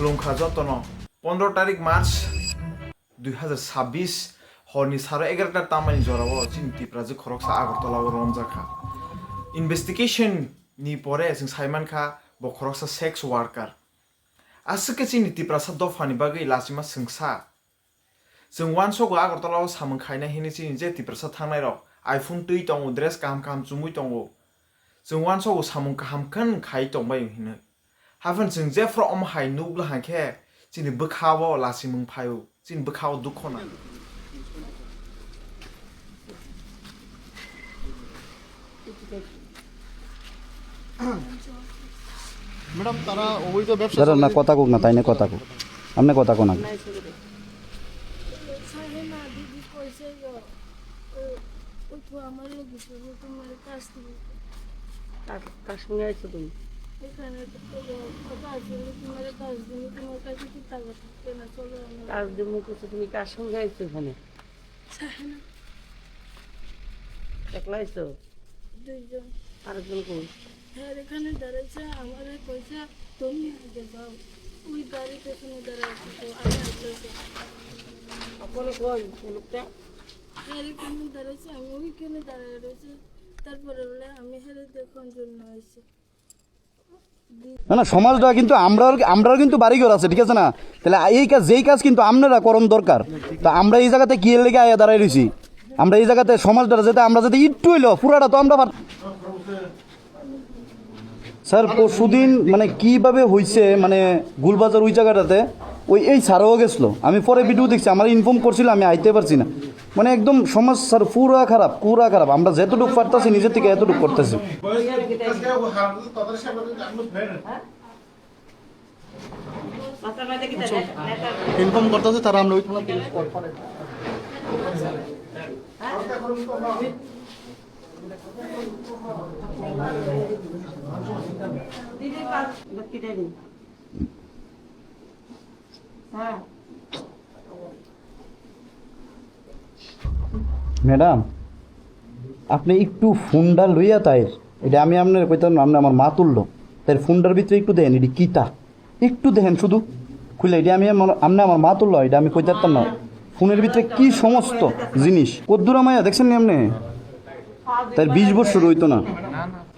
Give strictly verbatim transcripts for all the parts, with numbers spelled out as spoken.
Khulumkha jotono. Pondro tarik March dui hazar sabbish horni saro egarota tamani jorao chini Tiprajwk khoroksa Agartala o romjakha. Investigation ni pore chwng saimankha bo khoroksa sex worker. Aswk khe chini Tiprasa dophani bagwi lachima swngsa. Chwng uansogo Agartala o samung khaina hinwi chini je Tiprasa thangnairok iPhone twi tongo, dress kaham kaham chumui tongo. Chwng uansogo samung kaham khan khai tongbai hinwi. Haphano chwng jephru omo hai nukla hainkhe chini bwkha o lachimung phaio, chini bwkha o dukho nango. Madam, তারা অবৈধ ব্যবসা দাদা, না চালায়। কথা কওক না, তাই না কথা কওক, আপনি কথা কন আগে। সাহেনা দিদি কইছে যে, ও, ও তো আমার লোক হিসেবে তোমার কাজ দিবে। কার, কার সঙ্গে আইছো তুমি? এখানে তো, ও, কথা আছে, তোমার কাজ দিবে, তোমার কাছে কি টাকা থাকে না, চলো আমরা। কাজ দিমু কিছু, তুমি কার সঙ্গে আইছো এখানে? সাহেনা। একলা আইছো? দুইজন। আরেকজন কই? হ্যাঁ, এখানে দাঁড়াইছে, আমারে কইছে, "তুমি আগে যাও।" ওই গাড়ি পেছনে দাঁড়ায় আছে, তো আমি আগে যাই। আপনারা কই, এই লোকটা? হ্যাঁ, এখানে দাঁড়াইছে, আমি ওইখানে দাঁড়ায় রয়েছি। তারপরে বলে, "আমি হেরে দেখার জন্য আইছি।" না, না, সমাজটা কিন্তু আমরার, আমরার কিন্তু বাড়িঘর আছে, ঠিক আছে না? তাহলে এই কাজ, যেই কাজ কিন্তু আপনারা করণ দরকার। তা আমরা এই জায়গাতে কি এর লেগে আয়া দাঁড়াই রইছি? আমরা এই জায়গাতে সমাজটা যাতে, আমরা যাতে একটু হইলেও পুরাটা তো আমরা পার-, স্যার, পরশুদিন মানে কিভাবে হইছে, মানে গুলবাজার ওই জায়গাটাতে, ওই এই স্যারও গেছিল। আমি পরে ভিডিও দেখছি, আমার ইনফর্ম করছিল, আমি আইতে পারছি না। মানে একদম সমাজ স্যার পুরা খারাপ, পুরা খারাপ। আমরা যতটুকু পারতাছি নিজের থেকে এতটুকু করতেছি। ইনফর্ম করতেছে তারা, আমরা ওই থানা পুলিশ কল করে। হ্যাঁ। ম্যাডাম, আপনি একটু ফোনটা লইয়া তাই, এটা আমি আপনার কইতাম না, আপনি আমার মা তুললো, তাই ফোনটার ভিতরে একটু দেন, এটি কিতা, একটু দেখেন শুধু খুলে, এটা আমি আমার, আপনি আমার মা তুললো, এটা আমি কইতাম না। ফোনের ভিতরে কি সমস্ত জিনিস, কদ্দুরা মায়া দেখছেন নি আপনি? তার বিশ বছর হইতো না।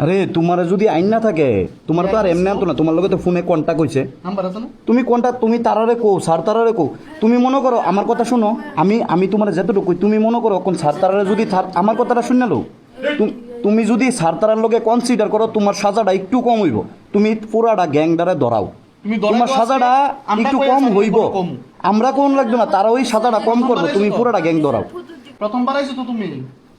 আরে, তোমার যদি আইন না থাকে, তোমার তো আর এমনি আনতো না, তোমার লগে তো ফোনে কন্ট্যাক্ট হইছে। নাম্বার আছে না? তুমি কন্ট্যাক্ট, তুমি তারারে কও, স্যার তারারে কও। তুমি মনে করো, আমার কথা শোনো, আমি, আমি তোমার যেতটুকু কই, তুমি মনে করো, কোন স্যার তারারে যদি থার-, আমার কথাটা শুনে লো, তু-, তুমি যদি স্যার তারার লগে কনসিডার করো, তোমার সাজাটা একটু কম হইব। তুমি পুরাটা গ্যাংডারে ধরাও। তুমি ধরে তোমার তো আজকে সাজাটা আমরা একটু কই কম আছি, হইব। কম। আমরা কোন লাগবে না, তারা ওই সাজাটা কম করবো, তুমি পুরাটা গ্যাং ধরাও। প্রথমবার আইছো তো তুমি।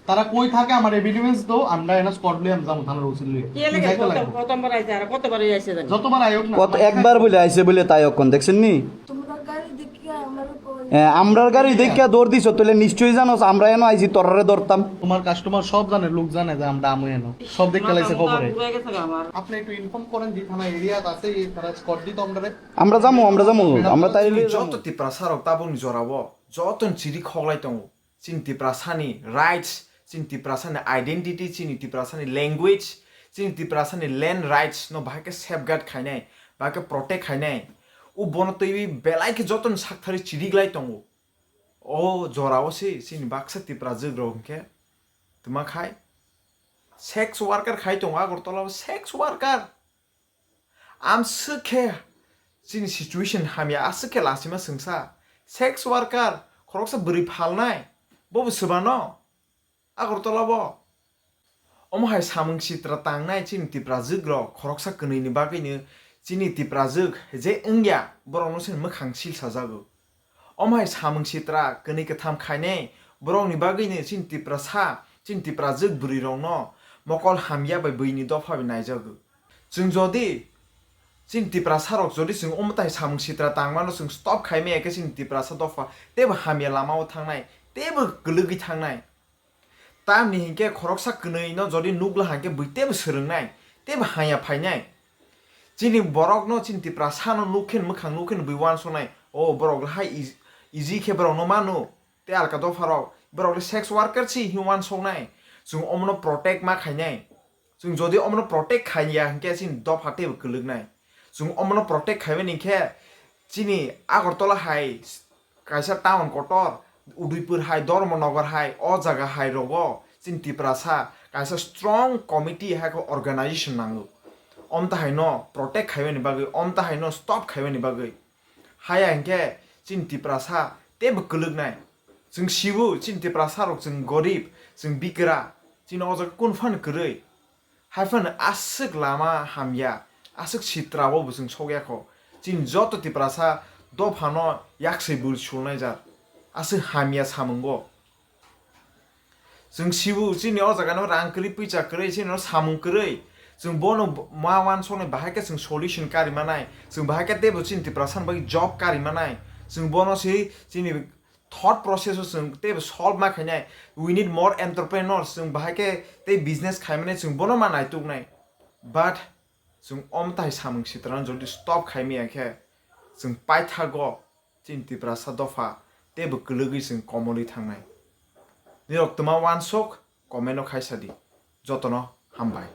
তারা কই থাকে আমার এভিডেন্স দাও, আমরা এনে স্পট লই আমি যাবো থানার ওসি লই। কে লাগে? তুমি যাইতে কত, লাগবে। কতবার আইছে আর কতবার আইছে জানি? যতবার আইক না। কত একবার বলে আইছে বলে তাই অখন দেখছেন নি? তোমরা গাড়ি দেখিয়া আমারে কই। হ্যাঁ, আমরার গাড়ি দেখিয়া দৌড় দিছো, তাহলে নিশ্চয়ই জানো আমরা এনো আইছি তোরারে ধরতাম। তোমার কাস্টমার সব জানে, লোক জানে যে আমরা আমু এনো। সব দেখতে লাইছে খবরে। ঘুরে গেছে গা আমার। আপনি একটু ইনফর্ম করেন যে থানা এরিয়া আছে, এই তারা স্পট দিত আমরারে। আমরা যামু, আমরা যামু, আমরা তাই তুমি লইয়া যামু। যত তিপ্রা সারক tabuk ni jora o, joto ni chiri khoklai tongo. Chini Tiprasani rights, chini Tiprasani identity, chini Tiprasani language, chini Tiprasani land rights no bahai khe safeguard khainai, bahai khe protect khainai. O bono twiwi belai khe jotono sakthari chiriklai tongo. O jorao se chini baksa Tiprajwk rok hwnkhe twma khai sex worker khai tongo Agartala o, sex worker. Amswk khe chini situation hamya, aswk khe lachima swngsa. Sex worker, khoroksa bwrwi phalnai, bobo swbano Agartala bo. Omo hai samung sitra tangnai chini Tiprajwk rok khoroksa kwnwi ni bagwi no chini Tiprajwk je wngya borok no se mwkhang sil sajago. Omo hai samung sitra kwnwi kwtham khainai borokni bagwino chini Tiprasa, chini Tiprajwk bwrwirokno mokol hamya bai buini dopha bai naijago. Chwng jodi chini Tiprasarok jodi chwng omo tai samung sitra tangmano chwng stop khaimaya khe chini Tiprasa dopha teibo hamya lamao thangnai, teibo kwlwgwi thangnai. Tamni hinkhe khoroksa kwnwi no jodi nukla hinkhe bui teibo swrwngnai, teibo hanya phainai. Chini borok no chini Tiprasa no nukkhe mwkhang nukkhe bui uansuknai, o borok lahai ej-, easy khe borok no mano, tei alka dopha rok borok le sex worker si hinwi uansuknai. Chwng omono protect ma khainai. Chwng jodi omono protect khaiya hinkhe chini dopha teibo kwlwknai. Chwng omono protect khaimani hinkhe Chini Agartala hai kaisa town kotor, Udaipur hai, Dharmanagar hai, o jaga hai rogo chini Tiprasa kaisa strong committee hai khe organization nango. Omta hai no protect khaimani bagwi, omta hai no stop khaimani bagwi. Haya hinkhe chini Tiprasa teibo kwlwknai. Chwng sibu chini Tiprasa rok chwng gorib, chwng bikra, chini o jaga kunu phano kwrwi. Hai phano aswk lama hamya, aswk sitra o bo chwng sokya kho. Chini joto Tiprasa dophano yaksai bul sulnai jar. Aswk hamya samungo. Chwng sibu chini o jaga no rang kwrwi, pisa kwrwi, chini no samung kwrwi. Chwng bono ma wansoknai bahai khe chwng solution kari manai. Chwng bahai khe teibo chini Tiprasa ni bagwi job kari manai. Chwng bono se chini thought process o chwng teibo solve ma khainai. We need more entrepreneurs. Chwng bahai khe tei business khaimani chwng bono ma naituknai. But chwng omtai samung sitra no jodi stop khaimaya khe chwng paithago chini Tiprasa dopha teibo kwlwgwi chwng komolwi thangnai. Nirok twma wansuk comment o khaisa di. Jotono hambai.